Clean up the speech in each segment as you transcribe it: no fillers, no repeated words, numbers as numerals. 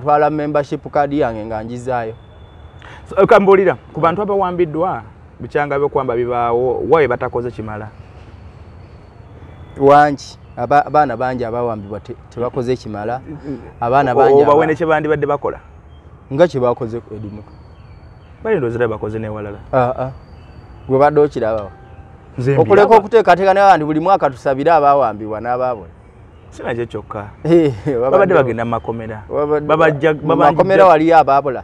Twala membership card yange nga njizaayo. So, kambulira ku bantu abawambiddwa bikyanga byokwamba bibaawo waye batakoze kimala. Wangi abaana bangi abawambibwa tebakoze kimala. Abaana bangi obawene kye bandibadde bakola nga kye bakoze ku Eddie Mutwe. Bali ndowooza bakoze n'ewalala. Gwe badde okirabawo okuleka okuteekateeka n'abandi buli mwaka tusabire abawambibwa n'abaabula. Sinakyo kyokka babadde bagenda mu makomera. Makomera waliyo abaabula.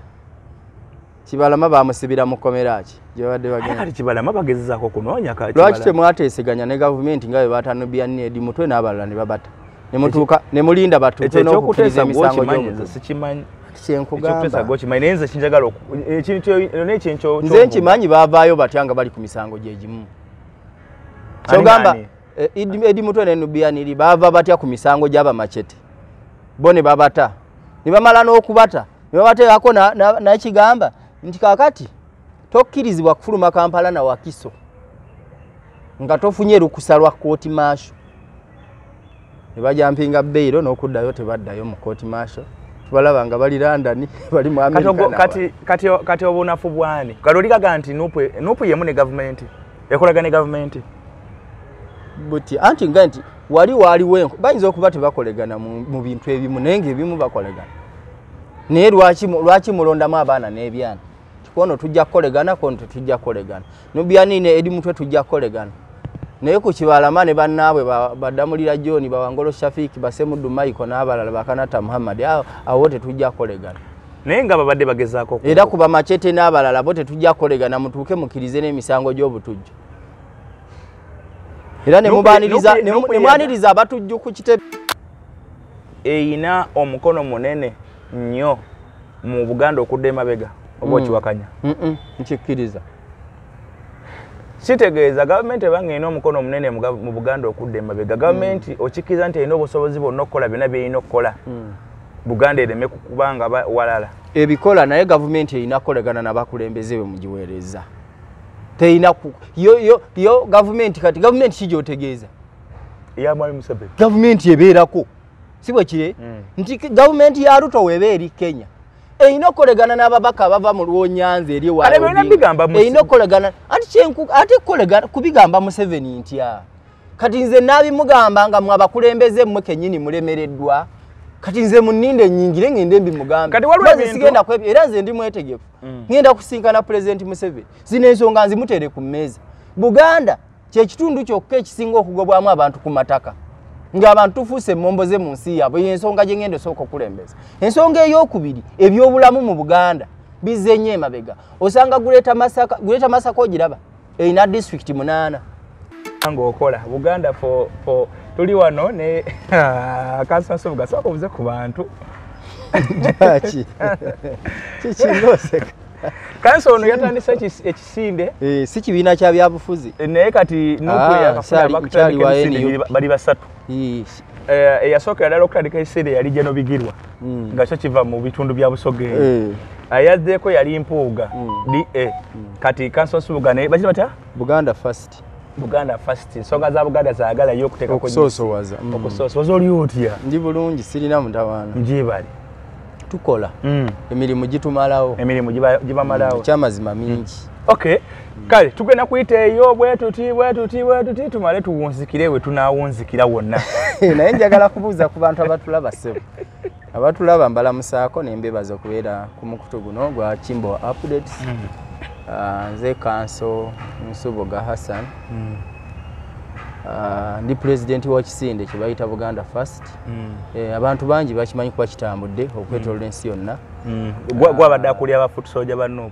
Kibalama bamusibira mu kkomera ki gye babadde bagenda. Kati Kibalama bagezezaako kunoonya ka Lwaki temwateeseganya ne gavumenti nga bwe baata Nubian Eddie Mutwe n'abalala ne babata ne mutuuka ne mulinda batuuke n'okukkiriza emisango gy'omuntu? Sikimanyi. Kyenkugamba. Gwokimanyi, naye nze kinjagala ekintu n'ekintu. Nze nkimanyi, baavaayo batya nga bali ku misango gye gimu? Kyogamba Eddie Mutwe ne Nubian Li baava batya ku misango gy'abamacete? Bo ne babata ne bamala n'okubata ne babateekako nakigamba nti kaakati tokkirizibwa kufuluma Kampala na Wakiso nga tofunye lukusa lwa court martial. Ne bajampinga bail n'okuddayo tebaddayo mu court martial. Tubalaba nga bali London, bali mu America. Kati obunafu bwani? Kati olikaga nti NUP yemu ne gavumenti ekolaga ne gavumenti. Buti anti nga nti wali waliwo bayinza okuba tebakolegana mu bintu ebimu, naye ng'ebimu bakolegana. Naye lwaki mulondamu abaana n'ebyana? Kono tujja kukolegana, kono tetujja kukolegana. Nubian ne Eddie Mutwe tujja kukolegana, naye ku Kibalama ne bannaabwe Baddamulira John, Bawangolo Shafiki, Basemuddu Michael n'abalala, Bakanata Muhammad, awo tetujja kukolegana. Naye nga babadde bagezaako. Era ku bamacete n'abalala bo tetujja kukolegana, mutuuke mukkirize n'emisango gy'obutujju era ne mubaniriza abatujju ku kitebe. Eyina omukono munene nnyo mu Buganda okudda emabega, oba okiwakanya? Nkikkiriza. Kitegeeza gavumenti ebanga erina omukono omunene mu Buganda okudda emabega, gavumenti okikkiriza nti erina obusobozi bwonna okukola byonna byerina okukola Buganda ereme kubanga walala? Ebikola, naye gavumenti erina kukolagana n'abakulembeze be mugiweereza. Terina yo gavumenti. Kati gavumenti ki gy'otegeeza? Eya Mwami Museveni. Gavumenti ebeerako, si bwe kire? Nti gavumenti ya Ruto weeba eri Kenya erina okukolagana n'ababaka abava mu Lwonyanza eri Kale byonna bigamba erina okukolagana. Anti kyenku ate kukolagana kubigamba Museveni ntya? Kati nze naabimugamba nga mwe abakulembeze mmwe kennyini mulemereddwa. Kati nze munninde nnyingire ngende mbimugambe. Kati waliwo Maze sigenda kwebyo, era nze ndi mwetegefu. Ngenda kusinkana Pulezidenti Museveni, zino ensonga nzimuteere ku mmeeza. Buganda kyekitundu kyokka ekisinga okugobwamu abantu ku mataka, ng'abantu tufuuse emmomboze mu nsi yaabwe. Eyo ensonga gye ngenda osooka okulembeza. Ensonga ey'okubiri, ebyobulamu mu Buganda bizze nnyo emabega. Osanga Greater Masaka, Greater Masaka ogiraba erina disitulikiti 8. Ng'okola Buganda for tuli wano ne Kansansobuga, sooka obuze ku bantu. Ki kikinooseka? Kanso ono yatandise ekisinde. Si kibiina kya byabufuzi. Naye kati NUP yakafuna nkyali abakutandika wa ebisinde NUP. bali basatu. Eyasookera ddala okutandika ekisinde yali Jeno Bigirwa, nga kyo kiva mu bitundu bya Busoga eyo. Ayazzeeko yali Mpuuga da. Kati Kanso Nsubuga naye bakira batya? Buganda First. Buganda First, ensonga za Buganda zaagala yo okuteekako Okusoosowaza. Okusoosowaza. Oli otya? Ndi bulungi, sirina mutawaana. Njibale. Tukola emirimu gitumalawo. Emirimu gibamalawo. Ekyamazima mingi. Okay, kale tugenda kuyita eyo bwe tuti bwe tuti bwe tuti, tumale tuwunzikire we tunaawunzikira wonna. Naye njagala kubuuza ku bantu abatulaba. Ssebo, abatulaba mbalamusaako ne mbebaza okubeera ku mukutu guno gwa Kimbo Updates. Nze Kanso Nsubuga Hassan. Ndi pulezidenti wa kisinde kye bayita Buganda First. Abantu bangi bakimanyi kuba kitambudde okwetolola ensi yonna. Gwabadde akulya aba foot soldier ba NUP?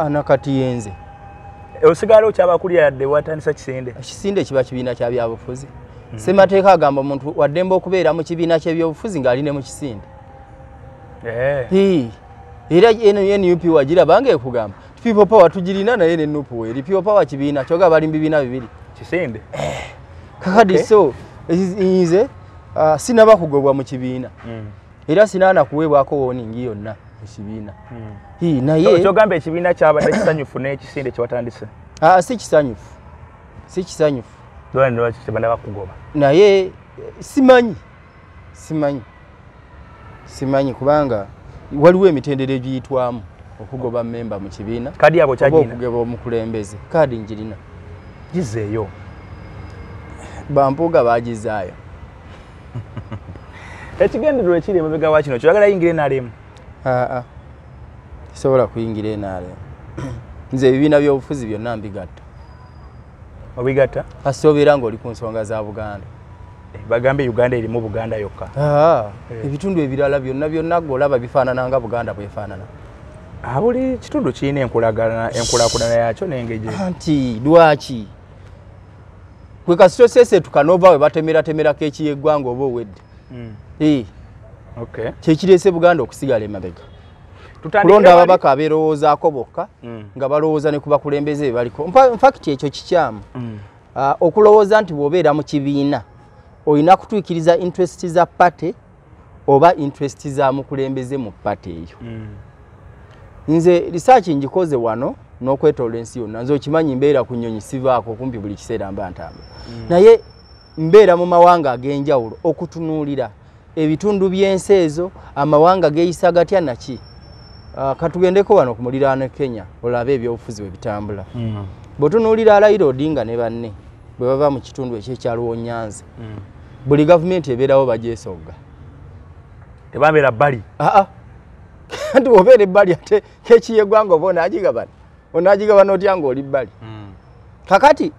Nakati yenze. Osigala okyabakulya yadde watandisa kisinde? Ekisinde kiba kibiina kya byabufuzi. Ssemateeka agamba omuntu waddembe okubeera mu kibiina ky'ebyobufuzi ng'ali ne mu kisinde. Era eno NUP wagiraba nga ekugamba People Power tugirina, naye ne NUP weeri. People Power kibiina kyoga, bali mu bibiina bibiri. Kisinde. Kakati so nze sinaba kugobwa mu kibiina era sinaana kuweebwako warning yonna mu kibiina. Naye Kyogamba ekibiina kyabadde kisanyufu n'ekisinde kyewatandise? Si kisanyufu, si kisanyufu. Lwaki tebannaba kugoba? Naye simanyi, simanyi. Simanyi kubanga waliwo emitendera egiyitwamu okugoba memba mu kibiina. Kadi yabo kyagina. Okugeba omukulembeze. Kadi njirina. Gizeeyo. Bampuuga bagizaayo. Ekigendererwa ekiri emabega wa kino kyoyagala yingira NRM? Aa. Sisobola kuyingira NRM. Nze ebibiina by'obufuzi byonna mbigatta. Obigatta? Kasita obeera ng'oli ku nsonga za Buganda. Bagambe Uganda erimu Buganda yokka. Ebitundu ebirala byonna byonna gw'olaba bifaanana nga Buganda bwefaanana. Buli kitundu kirina enkulaakulana yakyo n'engeri. Anti lwaki? Gwe kasita oseeseetuka n'ova we batemeratemerako ekiyeggwanga oba owedde. Okay. Kyekireese Buganda okusigala emabega. Kulonda ababaka abeerowoozaako bokka nga balowooza ne ku bakulembeze be baliko. In fact ekyo kikyamu. Okulowooza nti bw'obeera mu kibiina olina kutuukiriza interest za party oba interest za mukulembeze mu party eyo. Nze research ngikoze wano n'okwetoola ensi yonna. Nze okimanyi mbeera ku nnyonyi sivaako kumpi buli kiseera mba ntambula. Naye mbeera mu mawanga ag'enjawulo okutunuulira ebitundu by'ensi ezo, amawanga geeyisa gatya naki. Katugendeko wano ku muliraano Kenya olabe ebyobufuzi bwe bitambula. Bw'otunuulira Raila Odinga ne banne bwe bava mu kitundu eky'ekyalo Nyanza, buli gavumenti ebeerawo bagyesogga. Tebabeera bbali. Anti bw'obeera ebbali ate keeki y'eggwanga oba onaagigabana. Onaagigabana otya ng'oli bbali? Kakati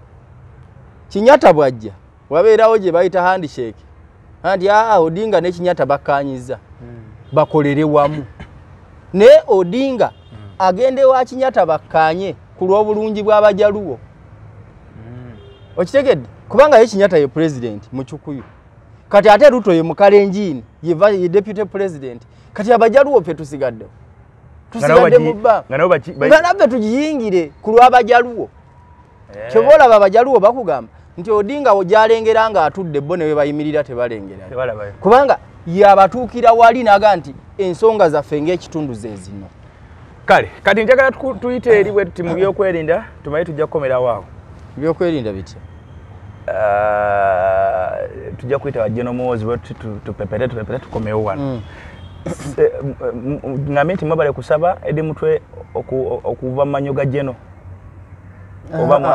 Kenyatta bw'ajja wabeerawo gye bayita handshake. Anti Odinga ne Kenyatta bakkaanyizza bakolere wamu. Naye Odinga agende wa Kenyatta bakkaanye ku lw'obulungi bw'Abajaluwo. Okitegedde? Kubanga ye Kenyatta ye president mu Kikuyu. Kati ate Ruto ye Mukalenjin, ye deputy president. Kati Abajaluwo ffe tusigaddewo. Tusigadde mu bbanga. Nga naffe tugiyingire ku lw'Abajaluwo. Ky'oba olaba Abajaluwo bakugamba nti Odinga gy'alengera ng'atudde bo ne we bayimirira tebalengera. Kubanga yabatuukira wali n'aga nti ensonga zaffe ng'ekitundu ze zino. Kale, kati njagala tuyite eri bwe tuti mu byokwerinda, tumanyi tujja kukomerawo awo. Byokwerinda bitya? Tujja kuyita ba General Muhoozi bwe tupepere tukomewo wano. Ngambe nti mwebale kusaba Eddie Mutwe okuva mu manyo ga General.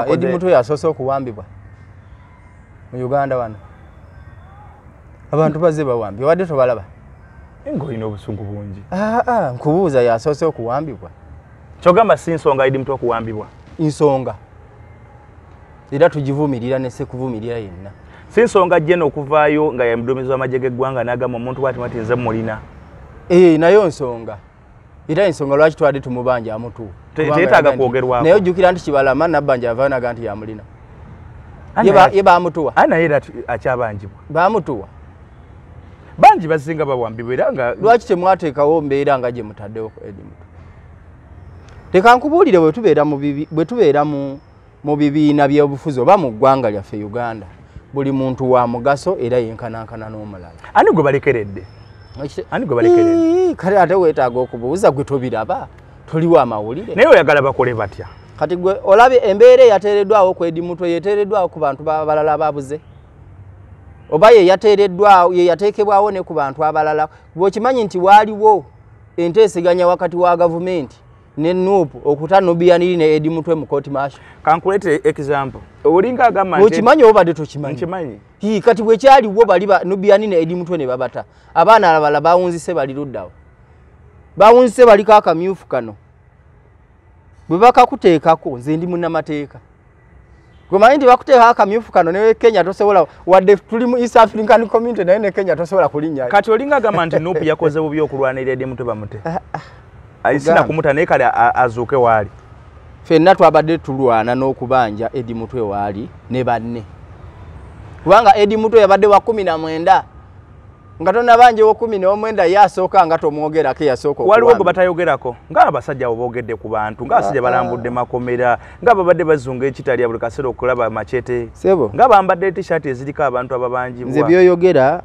Eddie Mutwe yasoose okuwambibwa mu Uganda wano. Abantu bazze bawambibwa, wadde tobalaba. Ng'olina obusungu bungi. Nkubuuza yasoose okuwambibwa. Ky'ogamba si nsonga Eddie Mutwe okuwambibwa? Nsonga. Era tugivumirira ne sekuvumirira yenna. Si nsonga General okuvaayo nga ye muduumizi w'amagye g'eggwanga n'agamba omuntu bw'ati bw'ati nze mulina. Nayo nsonga. Era ensonga lwaki twadde tumubanja amutuwa. Teyeetaaga kwogerwako. Naye ojjukira nti Kibalama Nabbanja avaayo n'agamba nti yamulina. Ye baamutuwa. Naye era akyabanjibwa. Baamutuwa. Bangi bazinga bawambibwa era nga lwaki temwateekawo mbeera nga gye mutaddewo Eddie Mutwe? Leka nkubuulire bwe tubeera mu bibiina by'obufuzi oba mu ggwanga lyaffe Uganda, buli muntu wa mugaso era yenkanankana n'omulala. Ani gwe balekeredde? Ani gwe balekeredde? Kale ate weetaaga okubuuza gwe tobiraba, toliwo amawulire. Naye oyagala bakole batya? Kati gwe olabye embeera eyateereddwawo ku Eddie Mutwe yeteereddwawo ku bantu abalala ababuze. Oba ye yateereddwawo, ye yateekebwawo ne ku bantu abalala. Bw'okimanyi nti waaliwo enteeseganya wakati wa gavumenti ne NUP okuta Nubian Li ne Eddie Mutwe mu court martial. Kankuleete example. Olinga agamba nti okimanyi oba badde tokimanyi? Nkimanyi. Kati bwe kyaliwo bali ba Nubian Li ne Eddie Mutwe ne babata. Abaana abalala bawunzise bali luddawo. Bawunzise baliko akamyufu kano. Bwe bakakuteekako nze ndi munnamateeka. Gwe nti bakuteeka akamyufu kano ne Kenya tosobola, wadde tuli mu East African Community naye ne Kenya tosobola kulinnya. Kati olinga agamba nti NUP yakoze bubi okulwanirira Eddie Mutwe bamute. Sina kumuta naye kale azuuke waali. Ffenna twabadde tulwana n'okubanja Eddie Mutwe waali ne banne. Kubanga Eddie Mutwe yabadde wa 19 nga tonnabanja wa 19 ye asooka nga tomwogerako yasooka okuwamba. Waliwo gwe batayogerako ng'abasajja abo boogedde ku bantu, ng'abasajja balambudde makomera, nga babadde bazunga ekitalya buli kaseera okulaba machete, nga bambadde t-shirt eziriko abantu ababanjibwa. Nze byoyogera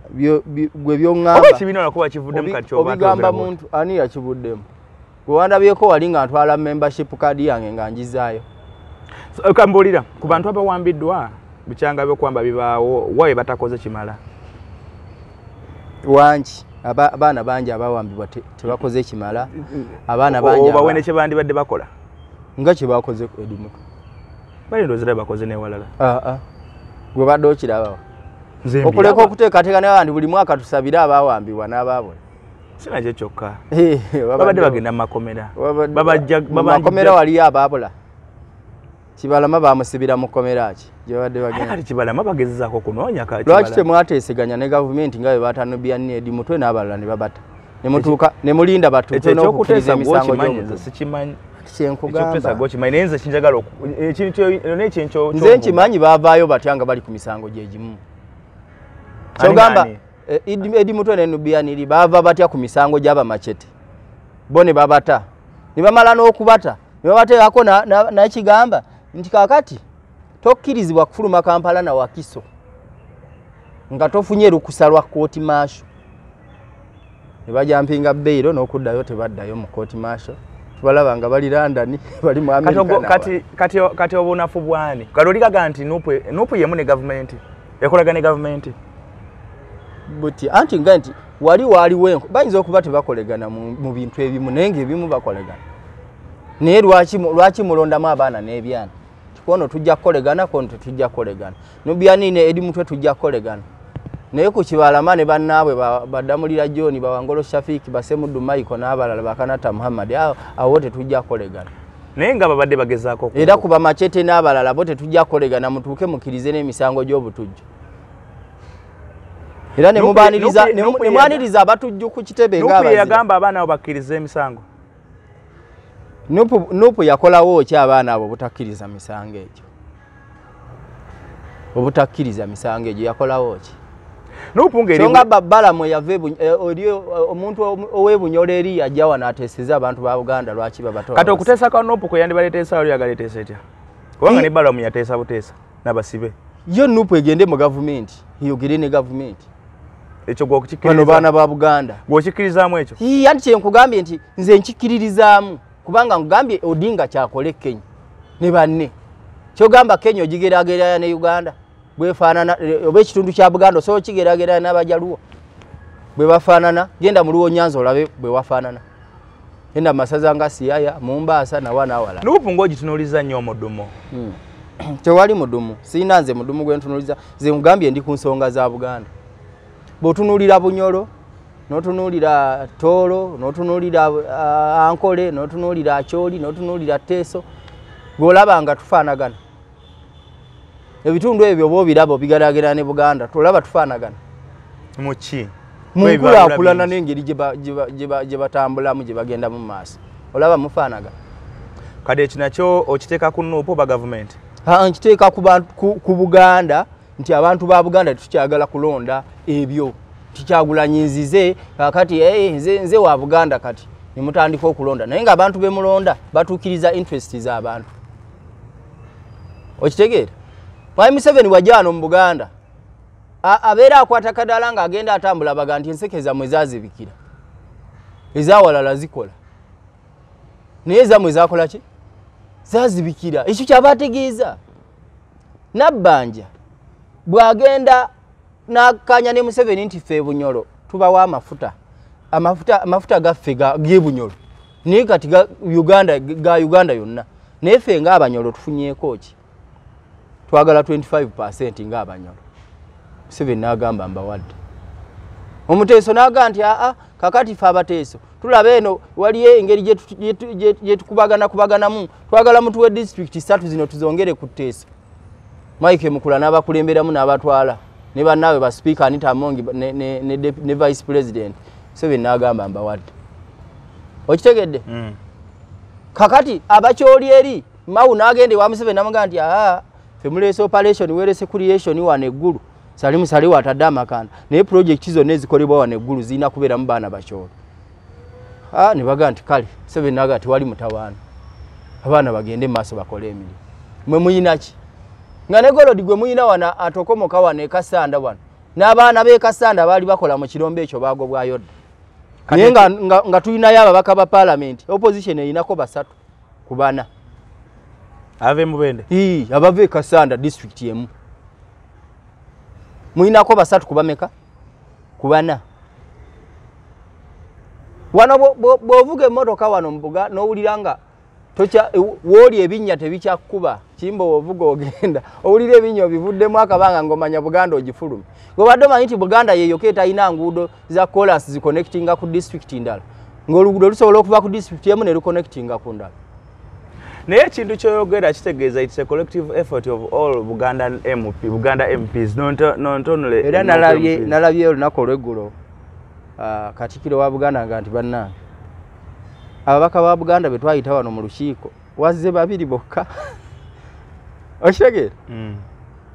gwe by'oŋŋamba. Oba ekibiina olako bakivuddemu kati oba obigamba muntu ani yakivuddemu? Gwe wandabyeko wali nga ntwala membership card yange nga njizaayo. Kambuulira ku bantu abawambiddwa bikyanga by'okuwamba bibaawo, wawe batakoze kimala? Wangi Abaana bangi abawambibwa tebakoze ekimala. Abaana bangi obawene kye bandibadde bakola nga kye bakoze ku Eddie Mutwe. Bali ndowooza bakoze n'ewalala. Gwe badde okirabawa okuleka okuteekateeka n'abandi buli mwaka tusabire abawambibwa n'abaabwe. Si nakyo kyokka, babadde bagenda mu makomera. Makomera waliyo abaabula. Kibalama bamusibira mu kkomera ki gye babadde bagenda. Kati Kibalama bagezezaako kunoonya ka Kibalama. Lwaki temwateeseganya ne gavumenti nga bwe baata Nubian Eddie Mutwe n'abalala ne babata ne mutuuka ne mulinda batuuke n'okukkiriza emisango gy'obutuufu? Sikimanyi. Kyenkugamba. Naye nze kinjagala ekintu nze nkimanyi baavaayo batya nga bali ku misango gye gimu. Kyogamba Eddie Mutwe ne Nubian Lee baava batya ku misango gy'abamachete bo ne babata ne bamala n'okubata ne babateekako n'ekigamba nti kaakati tokkirizibwa kufuluma Kampala na Wakiso nga tofunye lukusa lwa kooti maasho. Ne bajampinga bbeiro n'okuddayo tebaddayo mu kooti maasho. Tubalaba nga bali London, bali mu America. Kati obunafu bwani? Kati oligaga nti NUP yemu ne gavumenti ekolaga ne gavumenti buti anti nga nti waliwo enko bayinza okuba tebakolegana mu bintu ebimu naye ng'ebimu bakolegana. Naye lwaki mulondamu abaana n'ebyana? Kono tujja kukolegana, kono tetujja kukolegana. Nubian ne Eddie Mutwe tujja kukolegana. Naye ku Kibalama ne bannaabwe Badamulira John, Bawangolo Shafiki, Basemuddu Michael n'abalala Bakanata Muhammad, awo tetujja kukolegana. Naye nga babadde bagezaako era ku Bamachete n'abalala bo tetujja kukolegana, mutuuke mukkirize n'emisango gy'obutujju. Era ne mubaniriza abatujju ku kitebe nga abazira. Yagamba abaana abo bakkirize emisango. NUP yakolawo ki abaana abo obutakkiriza misango egyo? Obutakkiriza misango egyo yakolawo ki? NUP ngeri songa Balamu yava eri omuntu ow'ebunyolo eri ajja wano ateeseza abantu ba Buganda lwaki babatola. Kati okuteesa kwa NUP kwe yandibaleteesa oli agaleteesa etya? Kubanga ne Balamu yateesa buteesa n'abasibe. Yo NUP egende mu gavumenti, eyogere ne gavumenti. Ekyo gw'okikkiriza. Bano baana ba Buganda. Gw'okikkirizaamu ekyo? Anti kye nkugambye nti nze nkikkiririzaamu. Kubanga nkugambye Odinga kyakole Kenya ne banne. Kyogamba Kenya ogigeraageranya ne Uganda bwefaanana, oba ekitundu kya Buganda osobola okigeraageranya n'Abajaluwo bwe bafaanana. Genda mu Luwo Nyanza olabe bwe wafaanana. Genda mu masaza nga Siaya, Mombasa nawa n'awalala. NUP ng'ogitunuuliza nnyo omudumo. Tewali mudumu. Sirina nze mudumu gwe ntunuuliza. Nze nkugambye ndi ku nsonga za Buganda. Bw'otunuulira Bunyoro, n'otunuulira Tooro, n'otunuulira Ankole, n'otunuulira Acholi, n'otunuulira Teso, gw'olaba nga tufaanagana. Ebitundu ebyo oba obiraba obigeraageranya ne Buganda, tolaba tufaanagana. Mu ki? Mu nkulaakulana n'engeri gye batambulamu, gye bagenda mu maaso. Olaba mufaanagana. Kati ekyo nakyo okiteeka ku NUP oba gavumenti? Nkiteeka ku Buganda nti abantu ba Buganda tetukyagala kulonda ebyo. Tikyagulanyi nzize kakati nze wa Buganda kati ne mutandika okulonda, naye nga abantu be mulonda batuukiriza interest z'abantu. Okitegeera? Mwami Museveni wajja mu Buganda abeera akwata kadaala ng'agenda atambula baga nti enseke zammwe zaazibikira, ezawalala zikola, naye zammwe zakola ki? Zaazibikira. Ekyo kyaba ategeeza. Nabbanja bw'agenda n'akkaanya ne Museveni nti ffe Bunyoro tubawa amafuta, amafuta gaffe g'e Bunyoro, naye kati ga Uganda, ga Uganda yonna, naye ffe ng'Abanyoro tufunyeeko ki? Twagala 25% ng'Abanyoro. Museveni n'agamba mbawadde. Omuteeso n'agamba nti aa kakati ffe Abateeso tulaba eno waliyo engeri gye tukubagana kubaganamu, twagala mutuwe disitulikiti 3 zino tuzongere ku Teeso. Mike Mukula n'abakulemberamu n'abatwala ne bannaabwe ba Speaker Anita Among ne Vice President. Museveni n'agamba mbawadde. Okitegedde? Kakati abakyoli eri Mao n'agenda ewa Museveni n'amugamba nti aa ffe muleese operation weerese creation wano eggulu, Salimu Saliwo atadde amakanda, naye project zonna ezikolebwa wano eggulu zirina kubeeramu baana bakyolo. Ne bagamba nti kale. Museveni n'agamba tewali mutawaana, abaana bagende mu maaso bakole emirimu. Mwe muyina ki? Nga ne Golodi gwe muyina wano atokomoka wano e Kassanda wano, n'abaana b'e Kassanda baali bakola mu kirombe ekyo baagobwayo dda. Naye nga tulinayo ababaka ba paalamenti, opposition erinako 3 ku 4. Ave Mubende. Abava e Kassanda district emu. Muyinako 3 ku bameka? Ku 4. Wano bw'ovuga emmotoka wano mu Buganda n'owulira nga wooli ebinnya tebikyakuba, kimba ovuga ogenda owulira ebinnya obivuddemu akabanga ng'omanya Buganda ogifulumye. Gw'obadde omanyi nti Buganda yeeyokka etalina nguudo za koolaasi ziconnectinga ku disitulikiti ndala, ng'oluguudo lusobola okuva ku disitulikiti emu ne luconnectinga ku ndala. Naye ekintu kyoyogera kitegeeza it's a collective effort of all Buganda MP, Buganda MPs, not only era nalabye olunaku olw'eggulo Katikkiro wa Buganda nga nti bannange ababaka ba Buganda be twayita wano mu lukiiko wazze babiri bokka. Okitegeera?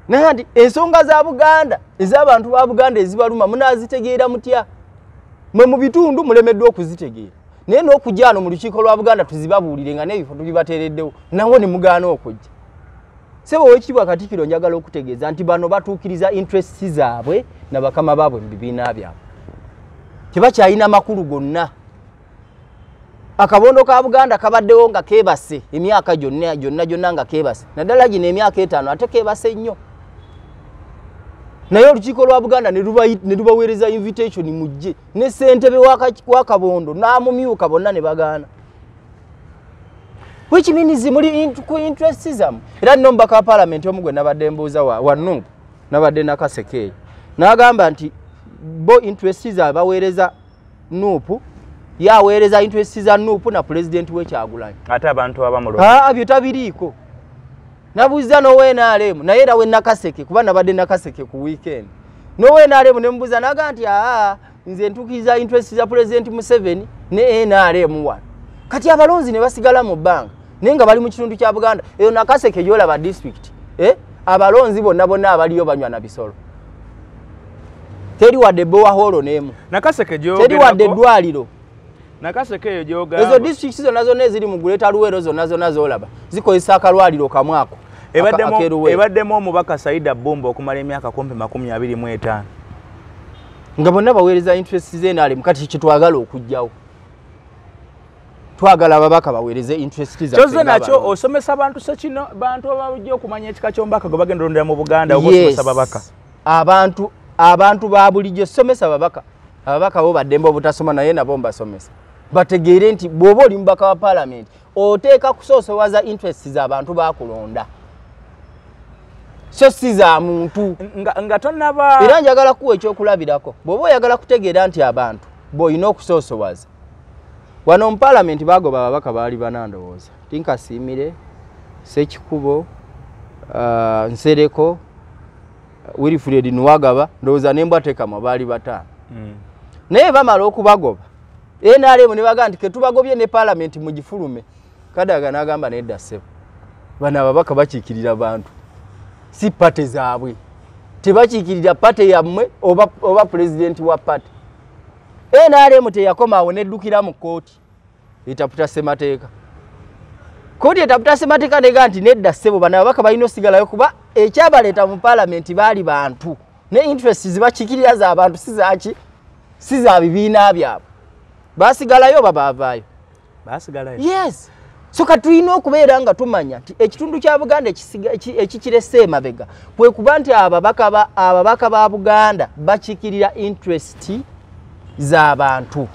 Naye nti ensonga za Buganda ez'abantu ba Buganda ezibaluma munaazitegeera mutya? Mwe mu bitundu mulemeddwa okuzitegeera, naye n'okujja wano mu lukiiko lwa Buganda tuzibabuulire nga n'ebifo tubibateereddewo nawo ne mugaana okujja. Ssebo Oweekitiibwa Katikkiro, njagala okutegeeza nti bano batuukiriza interests zaabwe na bakama baabwe mu bibiina byabwe, tebakyalina makulu gonna. Akabondo ka Buganda kabaddewo nga keebase emyaka gyonna gyonna gyonna nga keebase, naddala gino emyaka 5 ate keebase nnyo. Naye olukiiko lwa Buganda ne lubaweereza invitation mujje, ne ssentebe w'akabondo n'amumyuka bonna ne bagaana. Which means muli ku interest zammwe. Era nno omubaka wa paalamenti omu gwe nabadde mbuuza wa NUP, nabadde Nakaseke eyo, n'agamba nti bo interest zaabwe baweereza NUP, yaweereza interest za NUP na pulezidenti we Kyagulanyi. Ate abantu abamulonda byo tabiriiko. Nabuuza n'owa NRM, naye era we Nakaseke, kuba nabadde Nakaseke ku weekend, n'owa NRM ne mubuuza n'agamba nti nze ntuukiriza interest za pulezidenti Museveni ne NRM wano. Kati abalonzi ne basigala mu bbanga naye nga bali mu kitundu kya Buganda. Eyo Nakaseke gy'olaba district, abalonzi bonna bonna abaliyo banywa na bisolo. Teri wadde borehole n'emu. Nakaseke gy'ogerako, teri wadde eddwaliro. Nakaseke eyo gy'ogamba. Ezo districts zonna zonna eziri mu Greater Luweero zonna zonna z'olaba zikozesa akalwaliro kamu ako. Ebaddemu omubaka Saida Bumba okumala emyaka kumpi 25. Nga bonna baweereza interest z'NRM. Kati kye twagala okuggyawo, twagala ababaka baweereze interest zaffe. Kyozze nakyo osomesa abantu sekino, bantu abajja okumanya ekika ky'omubaka gwe bagenda olondera mu Buganda, oba osomesa babaka? Abantu ba bulijjo somesa babaka. Ababaka bo baddembe obutasoma, naye nabo mbasomesa bategeere nti bw'oba oli mubaka wa paalamenti oteeka kusoosowaza interest z'abantu bakulonda, so si za muntu. Nga tonnaba. Era njagala kuwa ekyokulabirako, bw'oba oyagala kutegeera nti abantu bw'olina okusoosowaza. Wano mu paalamenti bagoba ababaka baali bana ndowooza, Tinkasiimire, Ssekikubo, Nsereko, Wilfred Nuwagaba, ndowooza n'Embwa Tekamwa, baali 5. Naye bamala okubagoba NRM ne bagamba nti ketubagobye ne paalamenti mugifulume. Kadaga n'agamba nedda ssebo, bano ababaka bakiikirira bantu, si pate zaabwe, tebakiikirira pate yammwe oba pulezidenti wa pate. NRM teyakoma awo, neddukira mu kkooti etaputa ssemateeka. Kkooti etaputa ssemateeka nega nti nedda ssebo, bano ababaka balina osigalayo kuba ekyabaleeta mu paalamenti baali bantu, ne interest zibakiikirira z'abantu, si zaaki, si za bibiina byabwe. Basigalayo oba baavaayo? Basigalayo. Yes. So kati tulina okubeera nga tumanya nti ekitundu kya Buganda ekikirese emabega kwe kuba nti ababaka ba Buganda bakiikirira interest z'abantu.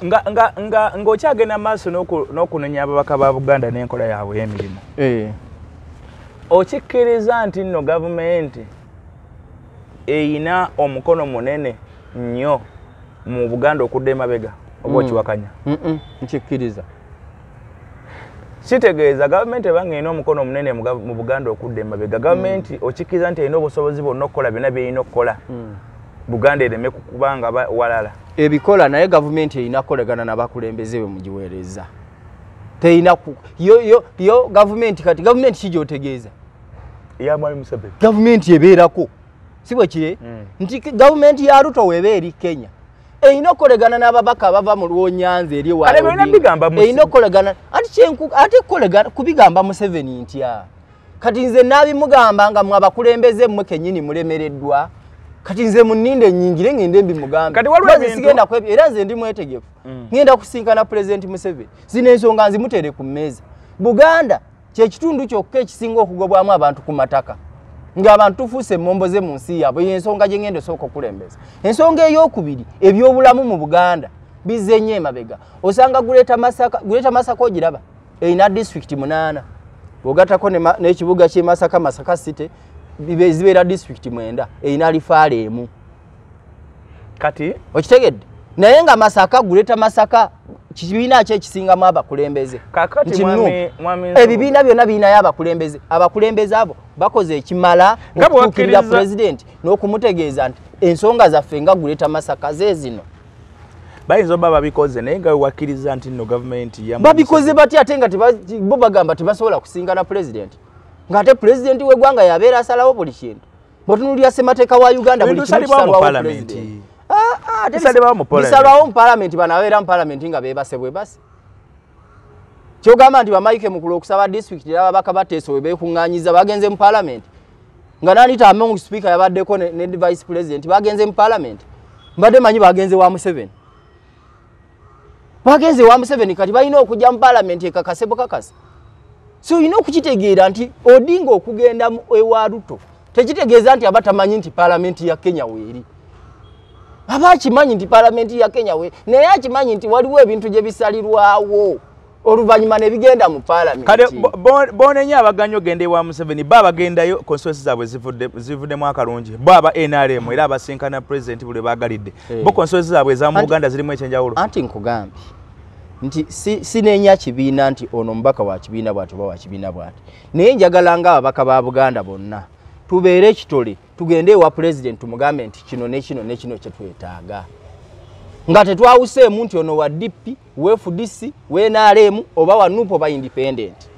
Ng'okyagenda maaso n'okunenya ababaka ba Buganda n'enkola yaabwe ey'emirimu, okikkiriza nti nno gavumenti eyina omukono munene nnyo mu Buganda okudda emabega, oba okiwakanya? Nkikkiriza. Kitegeeza gavumenti ebanga erina omukono omunene mu Buganda okudda emabega. Gavumenti okikkiriza nti erina obusobozi bwonna okukola byonna byerina okukola Buganda ereme kubanga walala? Ebikola, naye gavumenti erina kukolagana n'abakulembeze be mugiweereza. Terina yo gavumenti. Kati gavumenti ki gy'otegeeza? Ya Mwami Museveni. Gavumenti ebeerako, si bwe kiri? Nti gavumenti ya Ruto weeba eri Kenya erina okukolagana n'ababaka abava mu Lwonyanza eri ewa erina okukolagana ate kubigamba Museveni ntya? Kati nze naabimugamba nga mwe abakulembeze mmwe kennyini mulemereddwa. Kati nze munninde nnyingire ngende mbimugambe. Sigenda kwebyo, era nze ndi mwetegefu. Ngenda kusinkana Pulezidenti Museveni. Zino ensonga nzimuteere ku mmeeza. Buganda kye kitundu kyokka ekisinga okugobwamu abantu ku mataka, ng'abantu tufuuse emmomboze mu nsi yaabwe. Eyo ensonga gye ngenda osooka okulembeza. Ensonga ey'okubiri, ebyobulamu mu Buganda. Bizze nnyo emabega. Osanga Greater Masaka, Greater Masaka ogiraba erina disitulikiti 8, bw'ogattako n'ekibuga ky'e Masaka, Masaka City, zibeera disitulikiti 9, erina lifaala emu. Kati okitegedde? Naye nga Masaka, Greater Masaka kibiina ki ekisingamu abakulembeze? Kakati mwami, ebibiina byonna birinayo abakulembeze. Abakulembeze abo bakoze ekimala okutuukirira pulezidenti n'okumutegeeza nti ensonga zaffe nga Greater Masaka ze zino. Bayinza oba babikoze, naye nga wewakkiriza nti nno gavumenti babikoze batya ate nga bo bagamba tebasobola kusingana pulezidenti, ng'ate pulezidenti w'eggwanga yabeera asalawo buli kintu. Bw'otunuulira ssemateeka wa Uganda, buli kimu kisalwawo pulezidenti. Bisalwawo mu paalamenti. Bano ababeera mu paalamenti nga beebase bwebase. Kyogamba nti bamaike mukulu okusaba disitulikiti era ababaka bateeso we beekuŋŋaanyiza bagenze mu paalamenti, nga Anita Among sipiika yabaddeko ne vice president, bagenze mu paalamenti. Mbadde manyi bagenze wa Museveni, bagenze wa Museveni. Kati balina okujja mu paalamenti ekakase bukakase. So olina okukitegeera nti Odinga okugenda ewa Ruto tekitegeeza nti aba tamanyi nti paalamenti ya Kenya weeri. Aba akimanyi nti paalamenti ya Kenya we, naye akimanyi nti waliwo ebintu gye bisalirwawo oluvannyuma ne bigenda mu paalamenti. Kale bonenya abaganya ogenda ewa Museveni, bo abagendayo constituency zaabwe zivuddemu akalungi. Bo aba NRM era abasinkana pulezidenti buli baagalidde, bo constituency zaabwe eza mu Buganda zirimu ekyenjawulo. Anti nkugambye nti sinenya kibiina nti ono mubaka wa kibiina bw'ati oba wa kibiina bw'ati, naye njagala nga ababaka ba Buganda bonna tubeere ekitole, tugende ewa pulezidenti tumugambe nti kino ne kino ne kino kye twetaaga, nga tetwawuseemu nti ono wa DP, wa FDC, wa NRM oba wa NUP oba independent.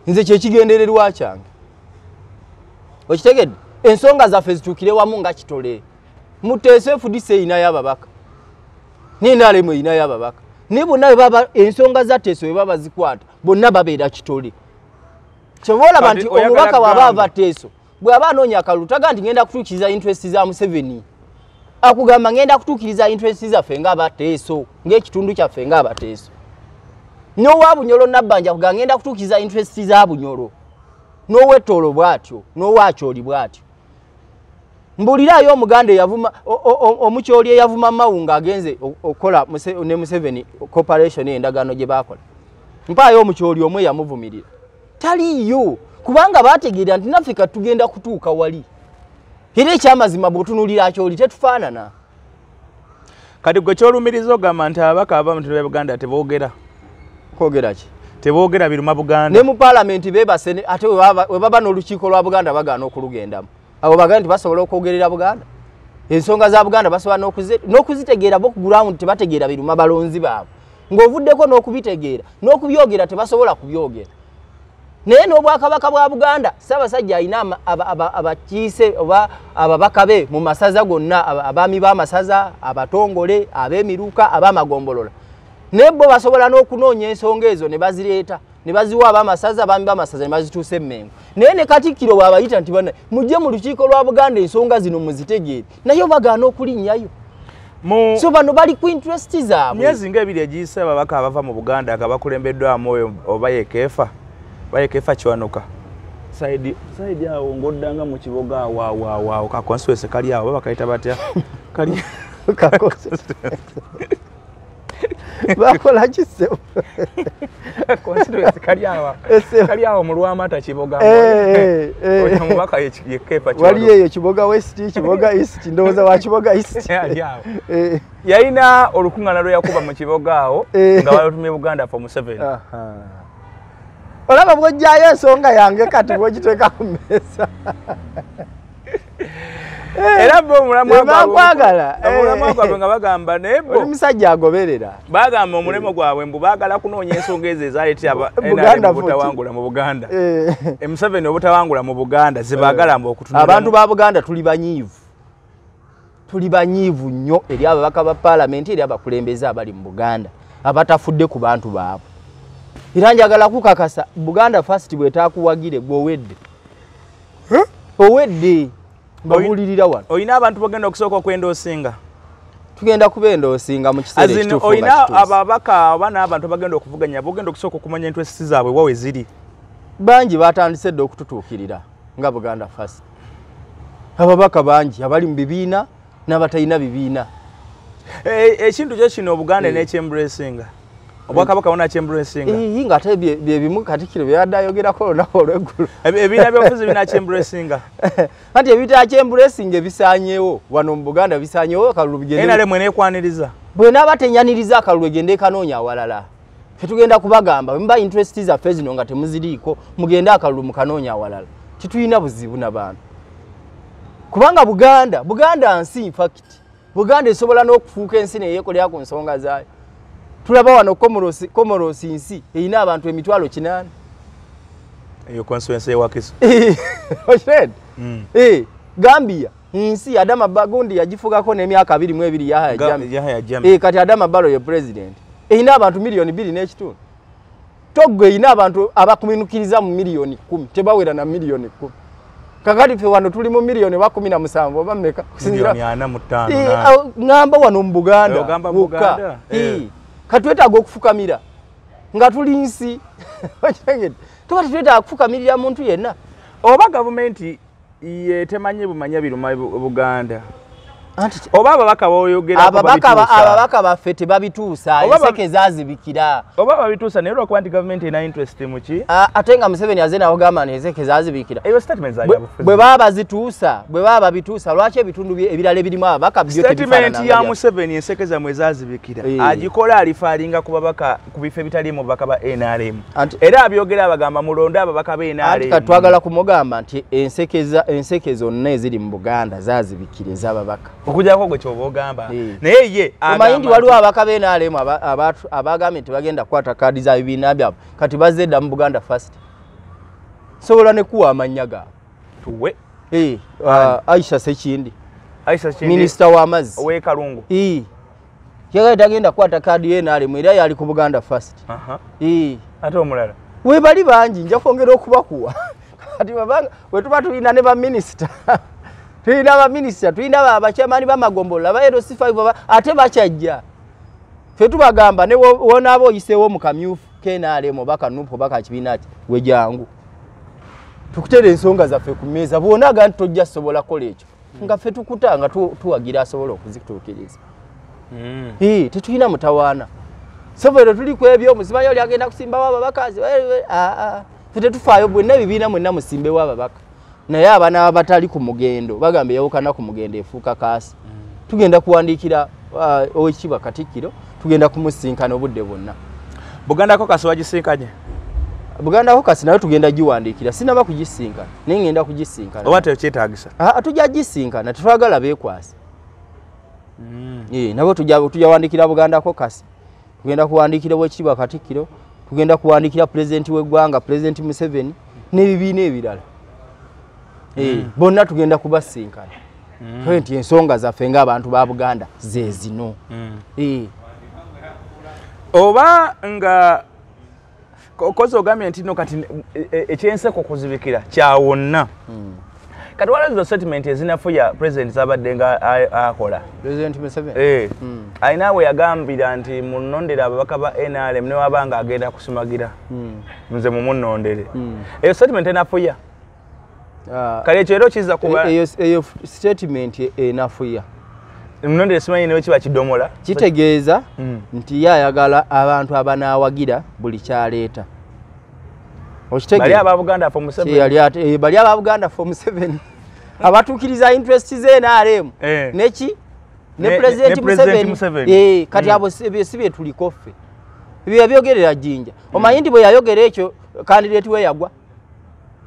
Nze kyekigendererwa kyange. Okitegedde? Ensonga zaffe zituukire wamu nga kitole. Muteeso FDC erinayo ababaka, ne NRM erinayo ababaka, naye bonna bwe ensonga za Teeso bwe baba zikwata bonna babeera kitole. Kyova olaba nti omubaka bw'aba ava Teeso, bw'aba anoonya akalulu taga nti ngenda kutuukiriza interest za Museveni, akugamba ngenda kutuukiriza interest zaffe ng'abateeso, ng'ekitundu kyaffe ng'abateeso. N'owa Bunyoro Nabbanja akugamba ngenda kutuukiriza interest za Bunyoro, n'ow'Ettoolo bw'atyo, n'ow'Akyoli bw'atyo. Mbulirayo Omuganda eyavuma Omukyoli eyavuma Mao ng'agenze okukola ne Museveni corporation endagaano gye baakola. Mpaayo Omukyoli omwe yamuvumirira. Taliiyo, kubanga baategeera nti naffe kati tugenda kutuuka wali. Era ekyamazima bw'otunuulira Akyoli tetufaanana. Kati gwe kyolumiriza ogamba nti ababaka aba mu bitundu bya Buganda teboogera. Kwogera ki? Teboogera biruma Buganda. Ne mu paalamenti beebase, ate we baba n'olukiiko lwa Buganda bagaana okulugendamu. Abo bagamba nti basobola okwogerera Buganda. Ensonga za Buganda basobola n'okuzitegeera, bo ku ground tebategeera biruma balonzi baabwe. Ng'ovuddeko n'okubitegeera, n'okubyogera tebasobola kubyogera. Naye n'obwakabaka bwa Buganda, Ssaabasajja alina abakiise oba ababaka be mu masaza gonna, abaami b'amasaza, abatongole, ab'emiruka, ab'amagombolola. Naye bo basobola n'okunoonya ensonga ezo ne bazireeta, ne baziwa ab'amasaza, abaami b'amasaza ne bazituusa e Mmengo. Naye ne Katikkiro bw'abayita nti banna mujje mu lukiiko lwa Buganda ensonga zino muzitegeere, naye bagaana okulinnyayo. So bano bali ku interest zaabwe. Myezi ng'ebiri egiyise ababaka abava mu Buganda nga bakulembeddwamu oyo oba ye Keefa, Keefa Kiwanuka. Saidi awo ng'oddanga mu kiboga awo awo awo awo ka constituency kali awo, baba kayita batya? Kali bakola ki ssebo? Constituency kali awo. Kali awo mu Lwamata Kiboga. Oyo omubaka ye Keefa Kiwanuka. Wali eyo Kiboga West, Kiboga East, ndowooza wa Kiboga East. Ali awo. Yalina olukuŋŋaana lwe yakuba mu Kiboga awo nga balutumye Buganda for Museveni. Olaba bw'ojjayo ensonga yange kati bw'ogiteeka ku mmeeza. Era bo omulamwa gwabwe nga bagamba naye bo oli musajja agoberera. Bagamba omulemo gwabwe mbu baagala kunoonya ensonga ezo ezaleetera NRM obutawangula mu Buganda. Museveni obutawangula mu Buganda ze baagala mbu okutunula. Abantu ba Buganda tuli banyiivu. Tuli banyiivu nnyo eri ababaka ba paalamenti, eri abakulembeze abali mu Buganda abatafudde ku bantu baabwe. Era njagala kukakasa Buganda First bw'etaakuwagire gw'owedde. Owedde. Mbabuulirira wano. Olina abantu bogenda okusooka okwendoosinga? Tugenda kubendoosinga mu kiseera ekituufu. Olina ababaka oba n'abantu abagenda okuvuganya bogenda okusooka okumanya interest zaabwe wa we ziri? Bangi batandise dda okututuukirira nga Buganda First. Ababaka bangi abali mu bibiina n'abatalina bibiina. Ekintu kyo kino Obuganda n'ekyembracinga. Obwakabaka bwona kyembracinga. Nga ate bye bimu Katikkiro bye yadde ayogerako olunaku olw'eggulo. Ebibiina by'obufuzi binakyembracinga. Anti ebitakyembracinga ebisaanyeewo wano mu Buganda bisaanyeewo akalulu bigende. NRM eneekwaniriza. Bw'enaaba tenyaniriza akalulu egende ekanoonya awalala. Ffe tugenda kubagamba bwe muba interest zaffe zino nga temuziriiko mugende akalulu mukanoonya awalala. Tetulina buzibu na bantu. Kubanga Buganda nsi in fact. Buganda esobola n'okufuuka ensi neyeekolera ku nsonga zaayo. Tulaba wano Comoros nsi erina abantu 800,000. Eyo constituency ewakiso. Okitegedde? Gambia nsi Adama Bagundi yagifugako n'emyaka 22 Yahya Jammeh. Kati Adama Barrow ye president. Erina abantu 2.5 million. Togo erina abantu abakuminukiriza mu 10 million, tebawera na 10 million. Kakati ffe wano tuli mu 17 million oba mmeka? 405. Ngamba wano mu Buganda. Buganda. Kati twetaaga okufukamira nga tuli nsi. Tuba tetwetaaga kufukamirira muntu yenna. Oba gavumenti yetemanyi bumanya biruma Buganda. Oba ababaka boyogera ababaka baffe tebabituusa, enseke zaazibikira. Oba babituusa naye olwokuba nti gavumenti erina interest mu ki? Ate nga Museveni azze n'agamba nti enseke zaazibikira. Eyo statement zaali yabufuzi. Bwe baba bazituusa, bwe baba babituusa, lwaki ebitundu ebirala ebirimu ababaka byo tebifaanana? Statement ya Museveni enseke zammwe zaazibikira. Agikola alifaalinga ku babaka ku bifo ebitaliimu babaka ba NRM. Era abyogera abagamba mulonde ababaka ba NRM. Anti kati twagala kumugamba nti enseke zonna eziri mu Buganda zaazibikira ez'ababaka. Okujjako gwe ky'oba ogamba. Naye ye omanyi nti waliwo ababaka ba NRM abagambye nti bagenda kukwata kaadi za bibiina byabwe kati bazze dda mu Buganda First. Sobola ne kuwa amannya gaabwe. Tuwe. Aisha Sekindi. Aisha Sekindi. Minisita w'amazzi. Ow'e Kalungu. Yagambye tagenda kukwata kaadi ya NRM era yali ku Buganda First. Ate omulala. We bali bangi nja kwongera okubakuwa. Kati babanga we tuba tulina ne baminisita. Tulina baminisita, tulina abachairman b'amagombolola, aba LC5 ate bakyajja. Ffe tubagamba ne wonaaba oyiseewo mu kamyufu KNRM oba kanupu oba kakibiina ki, we jangu. Tukuteera ensonga zaffe ku mmeeza, bw'onaaga nti tojja sobola kukola ekyo. Nga ffe tukuta nga tuwagira asobola okuzituukiriza. Tetulina mutawaana. So ffe tuli ku ebyo, musimanyi oli agenda kusimbawo ababaka, ffe tetufaayo bwenna ebibiina mwenna musimbewo ababaka. Naye abaana abatali ku mugendo bagamba eyawukana ku mugendo efuuka kaasi. Tugenda kuwandiikira Oweekitiibwa Katikkiro, tugenda kumusinkana obudde bwonna. Buganda Caucus wagisinkanye? Buganda Caucus nayo tugenda giwandiikira, sinnaba kugisinkana naye ngenda kugisinkana. Oba tekyetaagisa? Tujja gisinkana, tetwagala beekwase. Nabo tujja wandiikira Buganda Caucus, tugenda kuwandiikira Oweekitiibwa Katikkiro, tugenda kuwandiikira pulezidenti w'eggwanga, Pulezidenti Museveni n'ebibiina ebirala. Bonna tugenda kubasinkana. Nti ensonga zaffe ng'abantu ba Buganda ze zino. Oba nga kozi ogambye nti no kati ekyenseko kuzibikira kyawonna. Kati waliwo zino statement ezinafuya president zabadde nga akola. President Museveni? Alina we yagambira nti munondere ababaka ba NRM ne wabanga agenda kusumagira. Nze mumunnondere. Eyo statement enafuya. Kale ekyo era okizza kuba eyo statement enafuya. Munondere simanyi ne kiba kidomola. Kitegeeza nti ye ayagala abantu abanaawagira buli kyaleeta. Bali aba Buganda for Museveni. Bali aba Buganda for Museveni. Abatuukiriza interest ze NRM. Neki? Ne President Museveni. Kati abo si bye tuliko ffe. Ebyo yabyogerera Jinja. Omanyi nti bwe yayogera ekyo candidate we yagwa.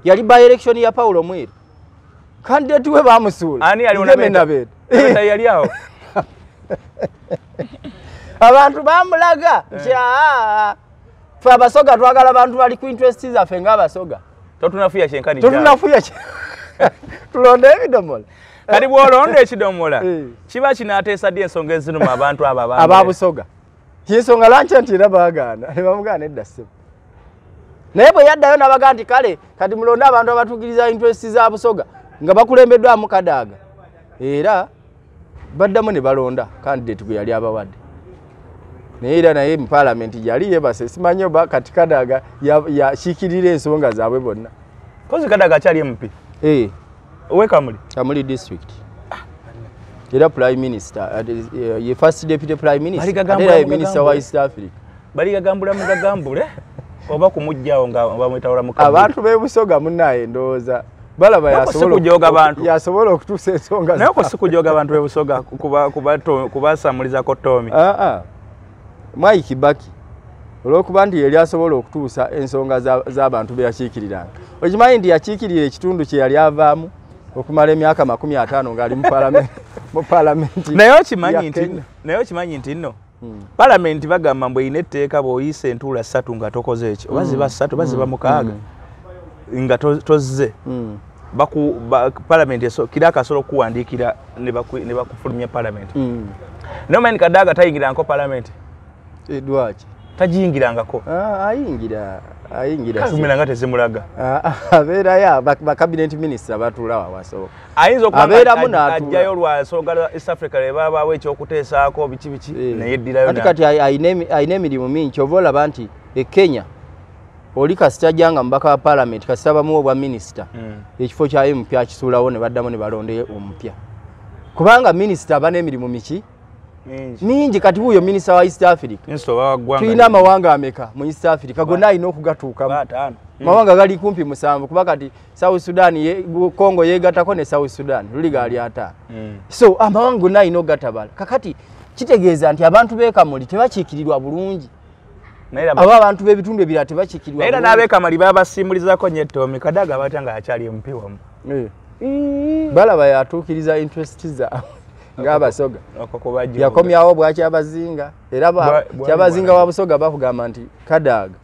Yali by election ya Paulo Mwiru. Candidate we bamusuula. Ani yali onabeta? Yali awo. Abantu bamulaga nti ffe abasoga twagala abantu bali ku interest zaffe ng'abasoga. Totunafuya kyenkani. Totunafuya. Tulonde ebidomola. Kati bw'olonda ekidomola kiba kinaateesa ddi ensonga ezinuma abantu abo ababusoga. Kyensonga lwaki nti era baagaana ne bamugaana edda ssebo. Naye bwe yaddayo n'abaga nti kale kati mulonde abantu abatuukiriza interest za Busoga nga bakulembeddwamu Kadaga. Era baddamu ne balonda candidate gwe yali abawadde. Naye era naye mu paalamenti gyali yeebase simanyi oba kati Kadaga yakiikirira ensonga zaabwe bonna. Kozi Kadaga akyali MP? Owe Kamuli? Kamuli district. Era prime minister, ye first deputy prime minister, era ye minister wa East Africa. Baligagambula mugagambule oba kumujjawo nga bamwetawula mu kabuli. Abantu b'e Busoga munnaye ndowooza balaba yasobola okutuusa ensonga. Naye ko si kujooga abantu b'e Busoga kubasamulizako Tommy. Mwai Kibaki olw'okuba nti yali asobola okutuusa ensonga z'abantu be yakiikiriranga. Okimanyi nti yakiikirira ekitundu kye yali avaamu okumala emyaka 50 ng'ali mu palamenti. Naye okimanyi nti nno palamenti bagamba mbu erina etteeka bw'oyisa entuula 3 nga tokoze ekyo, oba ziba 3 oba ziba 6 nga tozze, palamenti kiraka asobola okuwandiikira ne bakufulumya palamenti. Naye omanyi Kadaga tayingirangako palamenti? Lwaki? Tagiyingirangako. Ayingira. Kazimira nga tezimulaga. Abeerayo ba cabinet minister batuula wawasoboka. Ayinza okuba ajjayo lwa nsonga za East Africa ne babaawo ekyokuteesaako biki biki naye eddirayo. Anti kati ayina emirimu mingi, ky'ova olaba nti e Kenya oli kasita ajja nga mubaka wa palamenti, kasita bamuwa obwa minisita, ekifo kya MP akisuulawo ne baddamu ne balondayo omupya. Kubanga minisita aba n'emirimu miki? Mingi. Kati wuuyo minisita wa East Africa. Tulina amawanga ameka mu East Africa gonna alina okugatuukamu. Mawanga gali kumpi 7 kuba kati South Sudan, Congo yeegattako ne South Sudan luli gaali 5. So amawanga gonna alina okugatabala. Kakati kitegeeza nti abantu b'e Kamuli tebakiikirirwa bulungi. Aba abantu b'ebitundu ebirala tebakiikirirwa bulungi. Era n'ab'e Kamuli babasimulizako nnyo Tommy. Kadaga batya nga akyali MP wamu. Balaba yatuukiriza interest zaabwe ng'Abasoga. Yakomyawo bwa Kyabazinga. Era Kyabazinga wa Busoga bakugamba nti Kadaga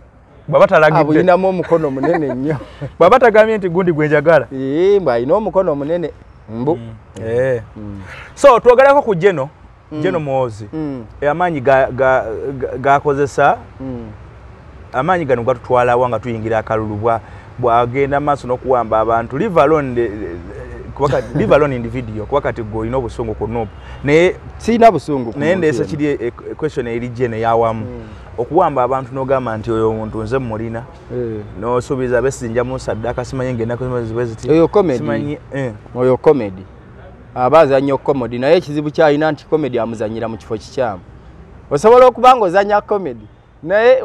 abulinamu omukono munene nnyo. Bw'aba tagambye nti gundi gwe njagala. Mbu alina omukono munene mbu. So twogerako ku Geno Muhoozi. Amaanyi gakozesa, amaanyi gano gatutwalawa nga tuyingira akalulu bwagenda maaso n'okuwamba abantu. Leave alone individual kuba kati gwe olina obusungu ku NUP. Naye sirina busungu. Naye ndeesa kiri question eri Geno eyawamu. Okuwamba abantu n'ogamba nti oyo omuntu nze mmulina. N'osuubiza besinja mu ssaddaaka simanyi ng'ennaku zibe ziti. Oyo comedy. Oyo comedy. Aba azannya comedy naye ekizibu ky'alina nti comedy amuzannyira mu kifo kikyamu. Osobola okuba ng'ozannya comedy naye